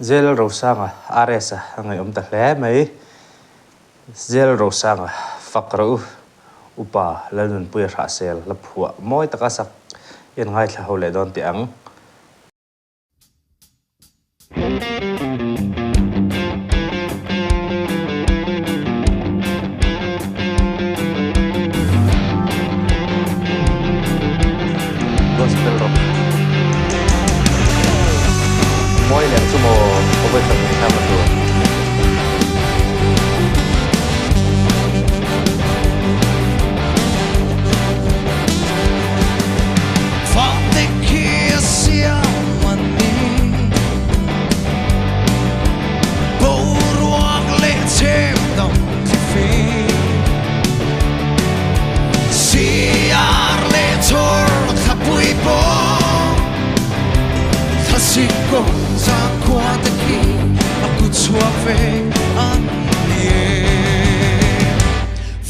Zel Rosanga, RS a a ngaihawm ta hle mai. Zel Rosanga, Fak rawh u, Upa Lalnunpuia Hrahsel hla phuah mawi taka sak i an ngaithla ho leh dawn teh ang. Gospel rock mawi leh chu maw ka vawikhat ngaihthlak na tur.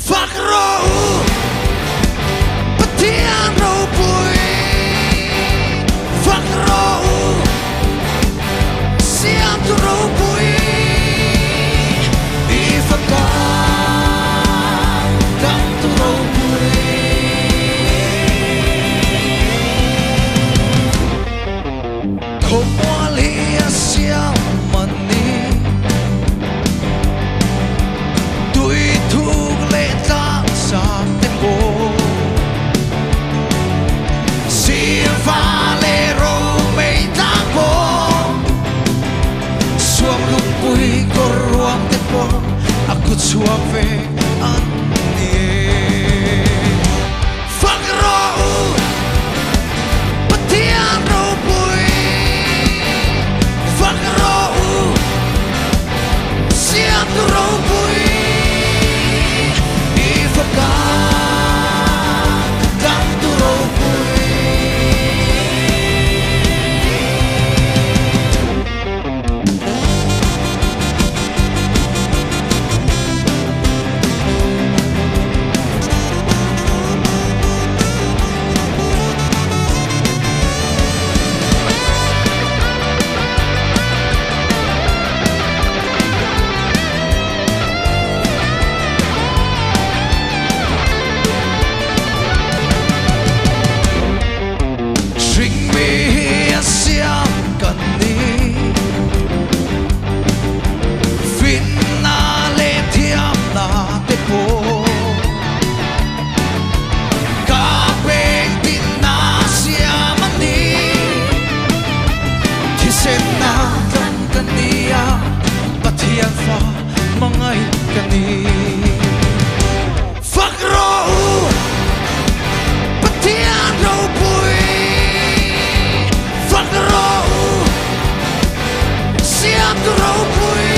Fak rawh u Pathian ropui Fak rawh u Siamtu ropui I faka Dangtu ropui Khawmual hi a siam an ni Tui thuk leh tlang sang te pawh Silva leh romei tlang pawh Suam lungpui kawr ruang te pawh a kut chhuak ve an ni e. Fak rawh u Pathian ropui Fak rawh u Siamtu ropui I faka Dangtu ropui. Hringmi hi a siam kan ni Finna leh thiamna te pawh Ka pek tinna siam a ni Thisenna tlang ka ni a Pathian fa hmangaih ka ni Fak rawh u Pathian ropui Fak rawh u Siamtu ropui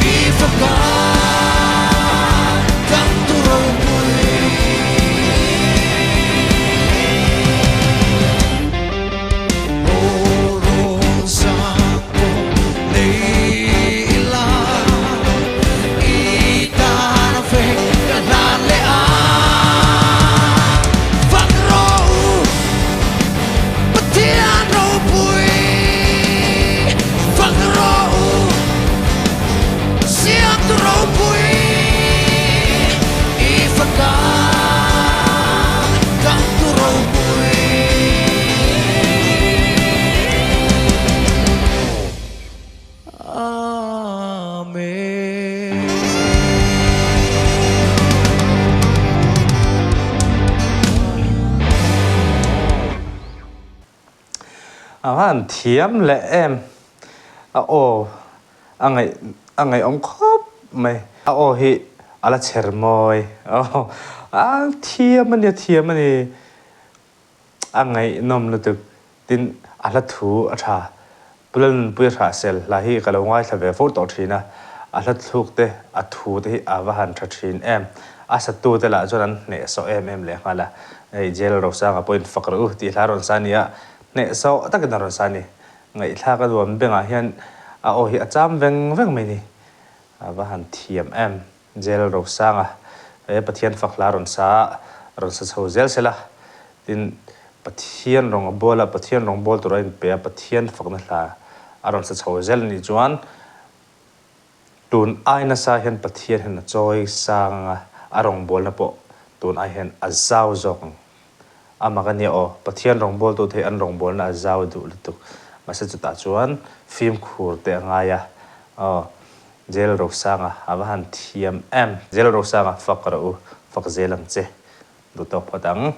I faka Dangtu ropui. A han thiam leh em a aw a ngaih a ngaihawm khawp mai a aw hi a la chher mawi a thiam a nia thiam a ni. A ngaihnawm lutuk. Tin, a hla thu a tha. Pu Lalnunpuia Hrahsel hla hi ka lo ngaithla ve fo tawh thin a, a hla thluk te, a thu te hi a va han tha thin em. A satu te lah chuan an hnehsawh em em leh nghal a. Hei Jail Rosanga pawhin fak rawh u tih hla rawn sa a ni a, hnehsawh takin a rawn sa a ni. Ngaihthlak a nuam bengah hian a aw hi a cham veng veng mai ni. A va han thiam em. Jail Rosanga he Pathian fak hla rawn sa a, rawn sa chho zel sela, tin Pathian rawng a bual a, Pathian rawng bual tur a inpe a, Pathian fakna hla A rawn sa chho zel a nih chuan tun ai nasa hian Pathian hian a chawi sang ang a, a rawngbawlna pawh tun ai hian a zau zawk ang. A mak a nia aw, Pathian rawngbawltute hi an rawngbawlna a zau duh lutuk. Mahse chutah chuan fimkhur te a ngai a, aw Jail Rosanga a va han thiam em. Jail Rosanga fak rawh u, fak zel ang che. Duh tawk phawt ang.